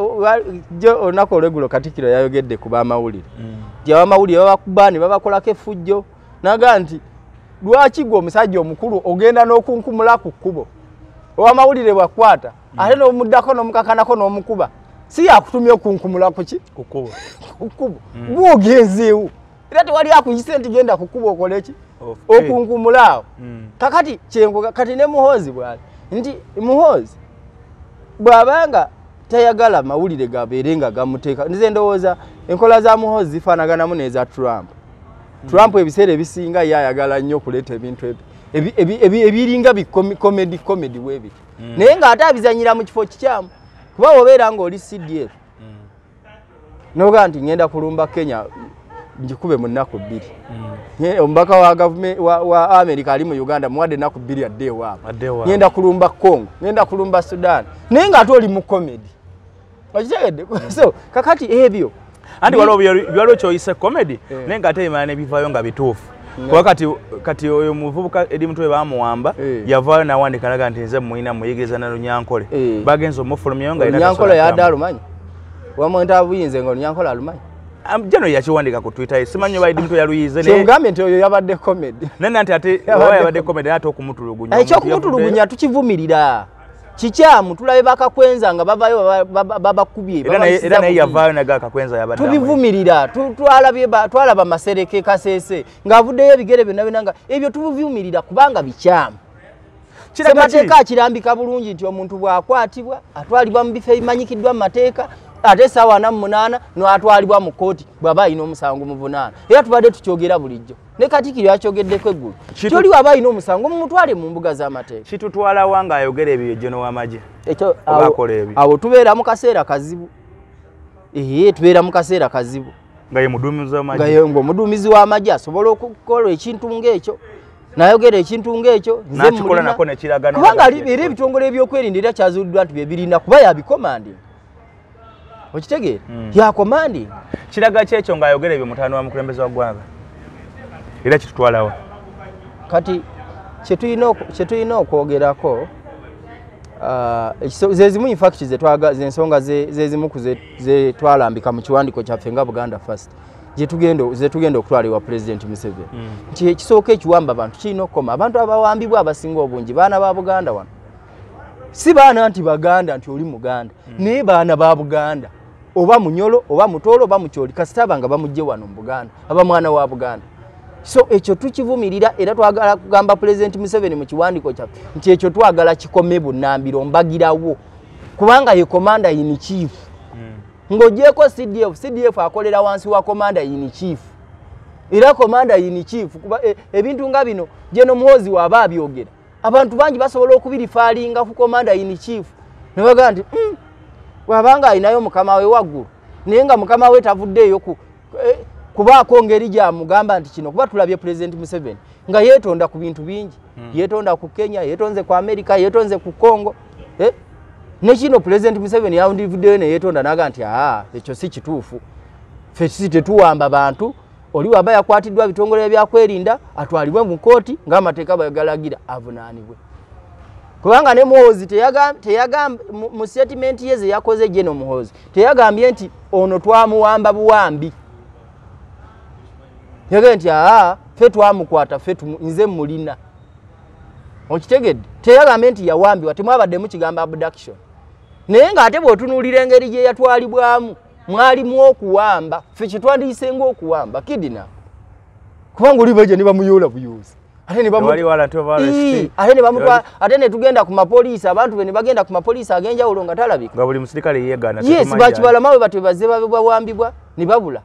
olunaku olw'eggulo Katikkiro yayogedde ku b'amawulire. Nti ab'amawulire babakuba ne babakolako effujjo. Naga nti lwaki gwe omusajja omukulu ogenda n'okunkumula ku kkubo? Ow'amawulire bw'akwata ate n'omuddako n'omukakanako n'omukuba, si yakutumye okunkumula ku ki? Ku kkubo. Ku kkubo. Gw'ogenzeewo. Era tewali akuyise nti genda ku kkubo okole ki? Okunkumula awo. Kakati kyenkoga kati ne Muhoozi bw'ali nti Muhoozi bw'abanga tayagala mawulire gabeere nga gamuteeka. Nze ndowooza enkola za Muhoozi zifaanaganamu n'eza Trump. Trump ebiseera ebisinga ye ayagala nnyo okuleeta ebintu ebiringa bi comedy bwe biti. Naye ng'ate abizannyira mu kifo kikyamu. Kuba bw'obeera ng'oli CDF n'ogaa nti ngenda kulumba Kenya ngikube mu nnaku 2. Omubaka wa gavumenti wa America ali mu Uganda muwadde ennaku 2 adde ewaabwe. Ngenda kulumba Congo, ngenda kulumba Sudan. Naye ng'ate oli mu comedy. Okitegedde? So kakati ebyo anti waliwo kyoyise comedy naye ng'ate ebimala ne bivaayo nga bituufu. Kuba kati oyo muvubuka Eddie Mutwe bamuwamba, yavaayo n'awandiika alaga nti nze mmulina muyigiriza na Lunyankole. Bagenze omufulumyayo nga Lunyankole yadde alumanyi. Wamwenta buyinze nga Lunyankole alumanyi. Geno yakiwandiika ku Twitter, simanyi oba Eddie Mutwe yaluyize naye. Kyengambye nti oyo yabadde comedy. Naye nti ate oba yabadde comedy ate okumutulugunya. Ekyokumutulugunya tukivumirira. Kikyamu tulabe bakakwenza nga bavayo babakubye. Era naye yavaayo naga Kakwenza yabadde. Tubivumirira, twalaba Masereke Kasese ng'avuddeyo ebigere byonna byonna nga ebyo tubivumirira kubanga bikyamu. Ssemateeka akirambika bulungi nti omuntu bw'akwatibwa atwalibwa mu bifo ebimanyikiddwa mu mateeka ate essaawa 48 n'atwalibwa mu kkooti bw'aba alina omusango muvunaana. Era tubadde tukyogera bulijjo. Ne Katikkiro yakyogeddeko eggulo. Kyoli waba alina omusango mumutwale mu mbuga z'amateeka. Kitutwala wa ng'ayogera ebyo Geno w'amagye? Ekyo awo tubeera mu kaseera kazibu. Tubeera mu kaseera kazibu. Nga ye muduumizi w'amagye. Nga ye ng'omuduumizi w'amagye asobola okukola ekintu ng'ekyo. Nayogera ekintu ng'ekyo nze mulina. Kubanga era ebitongole ebyokwerinda era kyazuuliddwa nti bye birina kuba yabikomandinga. Okitegeera? Yakomandinga. Kiraga ki ekyo ng'ayogera ebyo mutaano wa mukulembeze wa ggwanga? Era kitutwalawa. Kati Kyetulina okwogerako zezimu in fact zensonga zezimu ku zetwalambika mu kiwandiiko kyaffe nga Buganda First zetugenda okutwala ewa President Museveni. Nti ekisooka ekiwamba abantu kirina okukoma. Abantu abawambibwa abasinga obungi baana ba Buganda wano. Si baana nti Baganda nti oli Muganda, naye baana ba Buganda. Oba Munyolo, oba Mutoolo, oba Mukyoli, kasita nga bamugye wano mu Buganda, aba mwana wa Buganda. So ekyo tukivumirira era twagala kugamba President Museveni mu kiwandiiko kyaffe nti ekyo twagala kikome bunnambiro mbagirawo, kubanga ye commander in chief. Ng'ogyeko CDF, CDF akolera wansi wa commander in chief. Era commander in chief kuba ebintu nga bino General Muhoozi waba abyogera, abantu bangi basobola okubirifaalinga ku commander in chief ne bagamba nti bw'abanga alinayo mukama we waggulu, naye nga mukama we tavuddeeyo kubaako ngeri gyamugamba nti kino, kuba tulabye President Museveni nga yeetonda ku bintu bingi. Yeetonda ku Kenya, yeetonze ku America, yeetonze ku Congo. Ne kino President Museveni yawundivuddeyo ne yeetonda n'agamba nti ekyo si kituufu, ffe si tetuwamba bantu, oli waba yakwatiddwa bitongole ebyakwerinda atwalibwe mu kkooti ng'amateeka bwe galagira avunaanibwe. Kubanga ne Muhoozi teyagamba mu statement ye ze yakoze General Muhoozi teyagambye nti ono twamuwamba buwambi. Yagambye nti ffe twamukwata, ffe nze mulina. Okitegedde? Teyagambye nti yawambibwa, temwabaddemu kigambo abduction. Naye ng'ate bw'otunuulira engeri gye yatwalibwamu mwalimu okuwamba, ffe kye twandiyise ng'okuwamba kidnap. Kubanga oli bajja ne bamuyoola buyoozi. Ate ne tugenda ku mapoliisi, abantu be ne bagenda ku mapoliisi ag'enjawulo nga talabika. Nga buli musirikale yeegaana. Yes, bakibalama bwe batyo bazze bawambibwa ne babula.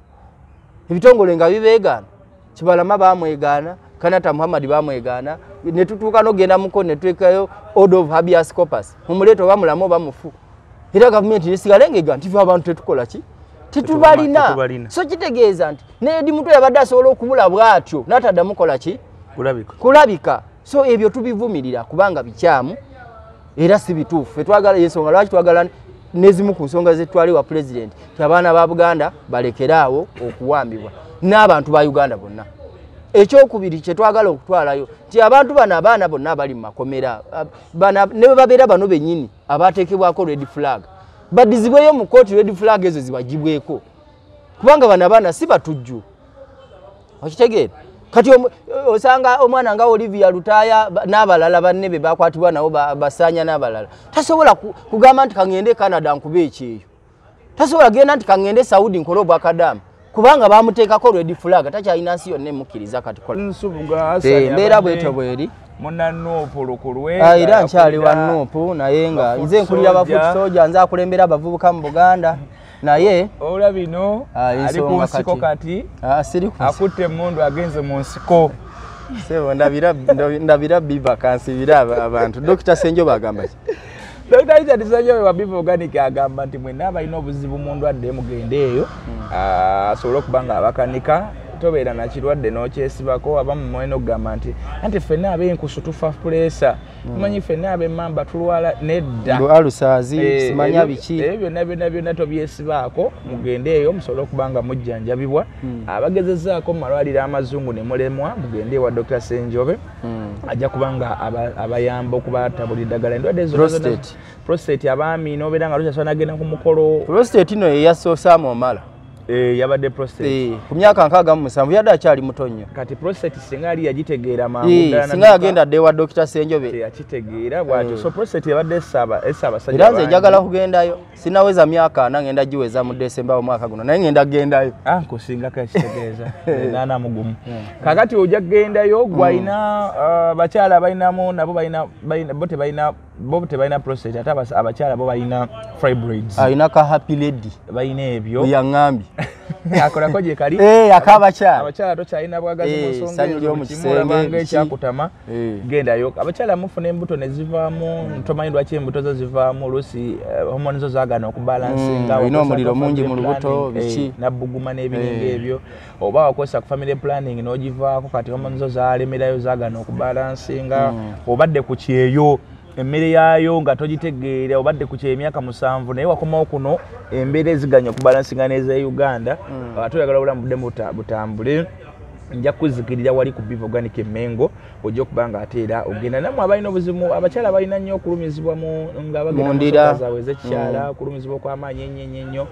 Ebitongole nga bibeegaana. Kibalama bamwegaana, Kanata Muhammad bamwegaana, ne tutuuka n'ogenda muko ne tuteekayo order of habeas corpus. Mumuleete oba mulamu oba mufu. Era gavumenti nesigala ng'egamba nti ffe abantu tetukola ki? Tetubalina. So kitegeeza nti ne Eddie Mutwe yabadde asobola okubula bw'atyo n'ataddamu kola ki? Kulabika. So ebyo tubivumirira kubanga bikyamu era si bituufu. Twagala ensonga lwaki twagala n'ezimu ku nsonga zetwali wa President nti abaana ba Buganda balekeraawo okuwambibwa n'abantu ba Uganda bonna. Ekyokubiri kye twagala okutwalayo nti abantu bano abaana bonna abali mu makomera ne bwe babeera bano bennyini abateekebwako red flag baddizibweyo mu kkooti, red flag ezo zibagibweko, kubanga bano abaana si batujju. Okitegeera? Kati osanga omwana nga Olivia Lutaaya n'abalala banne be bakwatibwa nabo basaanya n'abalala, tasobola kugamba nti kaŋŋende Canada nkube ekyeyo, tasobola genda nti kaŋŋende Saudi nkole obwakadamu, kubanga bamuteekako red flag, takyalina nsi yonna emukkiriza kati kola. Embeera bwetyo bweri. Munna Nuupu lukulwe. Era nkyali wa Nuupu, naye nga nze nkulira ba foot soldier, nze akulembera abavubuka mu Buganda. Naye ola bino ali ku nsiko kati akutte emmundu agenze mu nsiko. Sebo ndabira biva kansibira abantu. Dr. Senjobe agamba ki? Dr. Richard Senjobe wa Biva Organic agamba nti mwenna abalina obuzibu mu ndwadde mugende eyo asobole okuba nga abakanika, tobeera na kirwadde n'okyesibako. Abamu mulina okugamba nti anti ffenna ab'enkusu tufa puleesa, tumanyi ffenna ab'emmamba tulwala nedda, alusaazi simanya biki, ebyo byonna byonna byonna tobyesibaako. Mugende eyo musobole okuba nga mujjanjabibwa. Abagezezzaako mu malwaliro amazungu ne mulemwa, mugende ewa Dr. Senjobe, ajja kuba nga abayamba okubatabula eddagala endwadde ezo. Prostate abaami n'obeera nga lukyasobola nagenda ku mukolo. Prostate ino yeyasoosaamu Omala. Yabadde prostate ku myaka 67 yadde akyali muto nnyo. Kati prostate singa ali yagitegeera mangu ddala, singa yagenda dde wa Dr. Senjobe teyakitegeera bw'atyo. So prostate yabadde essa abasajja. Era nze njagala kugendayo, sinaweza myaka 4, ngenda giweza mu Desemba omwaka guno, naye ngenda kugendayo. Nkusingako ekitegeeza naana mugumu. Kakati ojja kugendayo gwalina bakyala balinamu nabo balina bo tebalina prostate, ate abakyala bo balina fibroids. Alina ka happy lady balina ebyo yaŋŋambye akolako gye kali akabakyala. Abakyala tokyalina bwagazi mu nsonga ezo, kimulabanga ekyakutama, gendayo. Abakyala mufuna embuto ne zivaamu, tomanyi lwaki embuto zo zivaamu, oluusi hormone zo zaagaana okubalansinga, olina omuliro mungi mu lubuto biki nabbuguma n'ebiringa ebyo, oba wakozesa ku family planning n'ogivaako, kati hormone zo zalemerayo zaagaana okubalansinga, obadde ku kyeyo emmere yaayo nga togitegeera, obadde ku kyemyaka 7 naye wakomawo kuno embeera eziganya okubalansinga n'eza Uganda, ate oyagala obulamu budde butambule. Nja kuzikirira wali ku Biva Organic Mengo ojja okuba nga ate era ogenda. Nammwe abalina obuzibu, abakyala balina nnyo okulumizibwa nga bagenda mu nsonga zaabwe ez'ekikyala, okulumizibwa okw'amaanyi ennyo ennyo,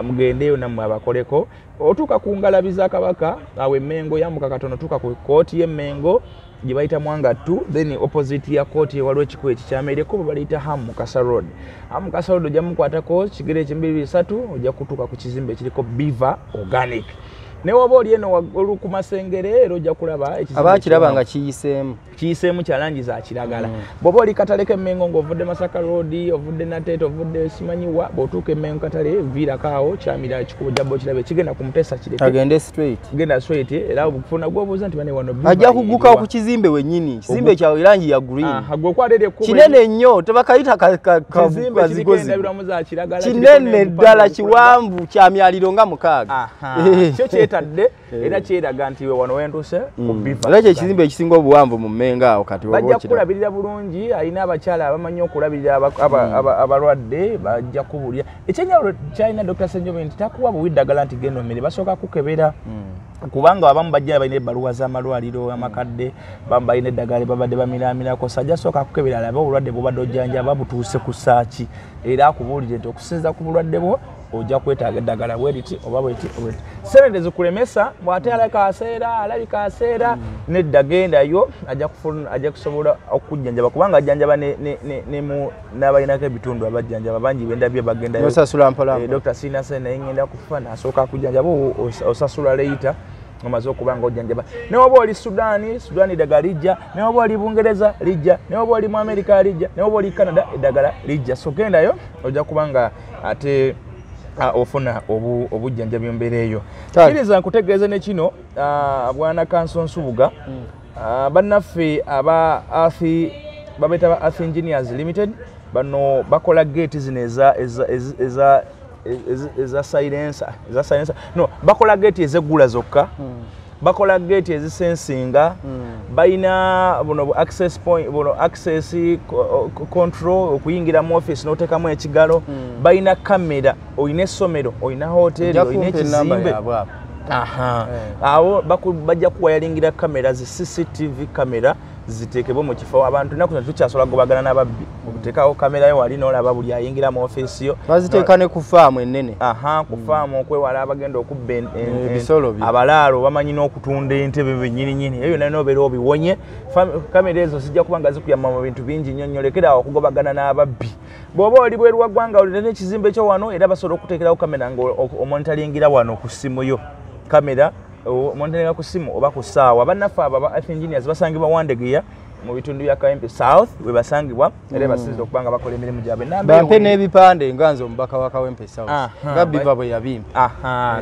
mugendeeyo nammwe abakoleko. Otuuka ku ngalabi za Kabaka awo Emmengo, yambuka katono otuuka ku kkooti y'Emmengo gye bayita Mwanga 2, then opposite ya kkooti waliwo ekikubo ekikyama ekkubo baliyita Ham Mukasa Road. Ham Mukasa Road ojja mukwatako kigere ekimbiri 3 ojja kutuuka ku kizimbe ekiriko Biva Organic. Ne woba oli eno waggulu ku Masengere era ojja kulaba ekizimbe abakiraba nga kiyiseemu, kiyiseemu kya langi za kiragala. Bw'oba oli katale k'Emmengo ng'ovudde Masaka Road, ovudde Nateete, ovudde simanyiwa, bw'otuuka Emmengo katale viirako awo kyamira ekikubo jabba okirabe ekigenda ku Mutesa kireke agende straight, genda straight era obufuna gw'obuuza nti bane wano ajja kuguka ku kizimbe wennyini. Kizimbe kya langi ya green, gwe okwata eri ekkubo kinene nnyo, tebakayita kazigozi za kiragala, kinene ddala kiwanvu kya myaliro nga 6. Kyo kyetadde era kyeraga nti we wano wentuse ku Biva. Era kye kizimbe ekisinga obuwanvu mu Mmengo awo kati bajja kulabirira bulungi, alina abakyala abamanyi okulabirira abalwadde, bajja kubulya. Ekyenjawulo kyalina Dr. Ssenjobe nti takuwa buwi ddagala nti genda omere, basooka kukebera kubanga abamu bajja balina ebbaluwa z'amalwaliro amakadde, abamu balina eddagala babadde bamiraamirako. Sajja sooka kukebera alabe obulwadde bw'obadde ojjanjaba butuuse ku ssaaki, era akubuulire nti okusinziira ku bulwadde bwo ojja kwetaaga eddagala bweriti oba bweti bweti. Ssente zikulemesa bw'ate alabika aseera nedda gendayo ajja kusobola okujjanjaba kubanga ajjanjaba n'abalinako ebitundu abajjanjaba bangi bendabye bagendayo. Osasula mpola mpola. Dr. sirina ssente naye ngenda kufa, nasooka akujjanjaba osasula later omaze okuba nga ojjanjaba. Ne woba oli Sudaani, Sudaani eddagala lijja, ne woba oli Bungereza lijja, ne woba oli mu Amerika lijja, ne woba oli Canada eddagala lijja. So gendayo ojja kuba nga ate ofuna obujjanjabi mu mbeera eyo. Kkiriza nkutegeeze ne kino bwana Kanso Nsubuga, bannaffe aba Athi babeeta ba Athi Engineers Limited, bano bakola geeti zino eza silencer, no bakola geeti ezeggula zokka, bakola geeti ezisensinga, balina buno access point, buno access control okuyingira mu office n'oteekamu ekigalo, balina kamera, olina essomero, olina hoteri, olina ekizimbe. Awo bajja kuwayalingira kamera zi CCTV kamera ziteekebwe mu kifo. Abantu ennaku zino tukyasobola kugobagana n'ababbi, oteekawo kamera yo wali n'olaba buli ayingira mu ofiisi yo. Baziteeka ne ku faamu ennene. Ku faamu okwewala abagenda okubba ebisolo, abalaalo bamanyi n'okutunda entebe bennyini nnyini, ebyo byonna n'obeera obiwonye. Kamera ezo zijja kuba nga zikuyamba mu bintu bingi nnyo nnyo, lekera awo okugobagana n'ababbi. Bw'oba oli bweru wa ggwanga olina n'ekizimbe kyo wano, era basobola okuteekerawo kamera ng'omonitalingira wano ku ssimu yo. Kamera omonitalinga ku ssimu oba ku ssaawa. Bannaffe abo aba Earth Engineers basangibwa Wandegeya mu bitundu bya Kawempe South we basangibwa, era basinzira okuba nga bakola emirimu gyabwe. Bampe n'ebipande nga nze omubaka wa Kawempe South nga Biva bwe yabimpa.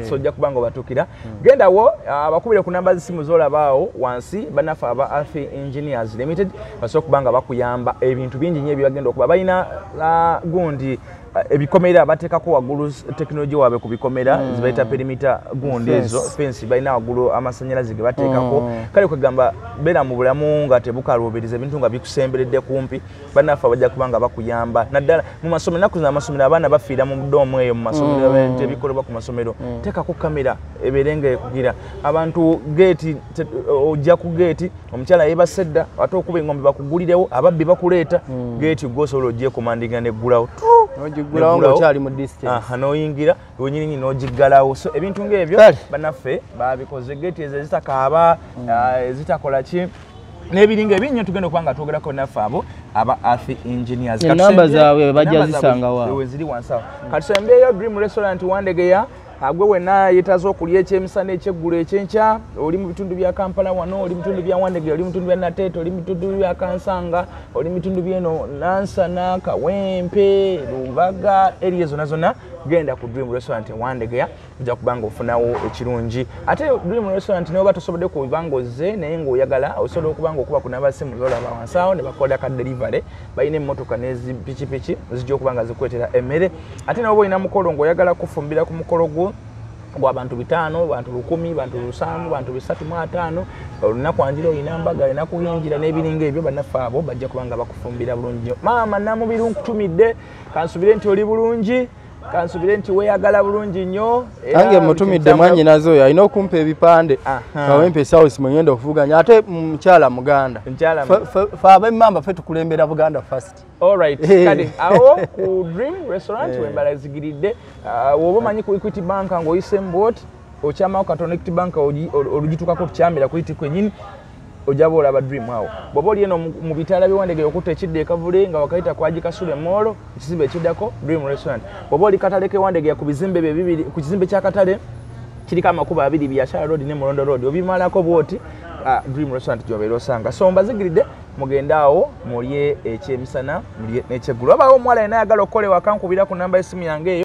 So ojja kuba nga obatuukira. Gendawo abakubire ku namba z'essimu z'olaba awo wansi, bannaffe aba Earth Engineers Limited basobola okuba nga bakuyamba ebintu bingi nnyo ebyebagenda okuba. Balina gundi ebikomera bateekako waggulu tekinologi waabwe ku bikomera zibayita perimeter gundi ezo fence, balina waggulu amasannyalaze ge bateekako. Kale kwegamba beera mu bulamu nga tebukaluubiriza ebintu nga bikusemberedde kumpi, bannaffe bajja kuba nga bakuyamba. Naddala mu masomero, ennaku zino amasomero abaana bafiira mu doomu eyo mu masomero, ebikolebwa ku masomero. Teekako kamera ebeere nga ekugira abantu geeti, ojja ku geeti omukyala yeebase dda ate okuba engombe bakugulirewo, ababbi bakuleeta geeti gw'osobola ogyekomandinga neggulawo n'oyingira wenyini n'ogiggalawo. So ebintu ng'ebyo bannaffe babikoze, geeti ezo ezitakaaba ezitakola ki n'ebiringa ebinnyo tugenda okuba nga twogerako naffe abo aba Earth Engineers. Enamba zaabwe bajja zisanga wa? Ziri wansi awo. Katusembeeyo Dream Restaurant Wandegeya, agwe wenna yeetaaze okulya ekyemisana, ekyeggulo, ekyenkya, oli mu bitundu bya Kampala wano, oli mu bitundu bya Wandegeya, oli mu bitundu bya Nateete, oli mu bitundu bya Kansanga, oli mu bitundu by'eno Nansana, Kawempe, Lubaga, eriya zonna zonna, genda ku Dream Restaurant Wandegeya ojja kuba nga ofunawo ekirungi. Ate Dream Restaurant naye oba tosobodde kuba ng'ozze naye ng'oyagala, osobola okuba ng'okuba ku namba z'essimu z'olaba wansi awo ne bakola ka delivery, balina emmotoka n'ezipikipiki zijja okuba nga zikuleetera emmere. Ate nawe oba olina mukolo ng'oyagala kufumbira ku mukolo gwo gwa bantu 5, bantu 10, bantu 7, bantu 350, olunaku anjira olina mbaga, olina kuyingira n'ebiringa ebyo, bannaffe abo bajja kuba nga bakufumbira bulungi nnyo. Maama Namubiru nkutumidde, kansubire nti oli bulungi. Kansubire nti weeyagala bulungi nnyo. Nange mutumidde mwannyinaze oyo alina okumpa ebipande Kawempe South mwengenda okuvuganya, ate mukyala Muganda. Fe ab'emmamba ffe tukulembera Buganda first. Alright, kale awo ku Dream Restaurant wembalazigiridde. Woba omanyi ku Equity Bank ng'oyise mbwoti okyamako katono Equity Bank olugitukako tukyamira ku Equity kwennyini ojaba olaba Dream awo. Bw'oba oli eno mu bitaala by'Wandegeya okutta ekidda e Kavule nga wakayita kwa Gikasule Mall, ekizimbe ekiddako Dream Restaurant. Bw'oba oli katale k'e Wandegeya ku bizimbe bye bibiri, ku kizimbe kya Katale kiriko amakubo abiri, Biashara Road ne Mulondo Road, obimalako bw'oti Dream Restaurant gy'obeera osanga. So mbazigiridde mugende awo mulye ekyemisana mulye n'ekyeggulo. Wabaawo omuwala yenna ayagala okukola ewaka, nkubira ku namba y'essimu yange eyo.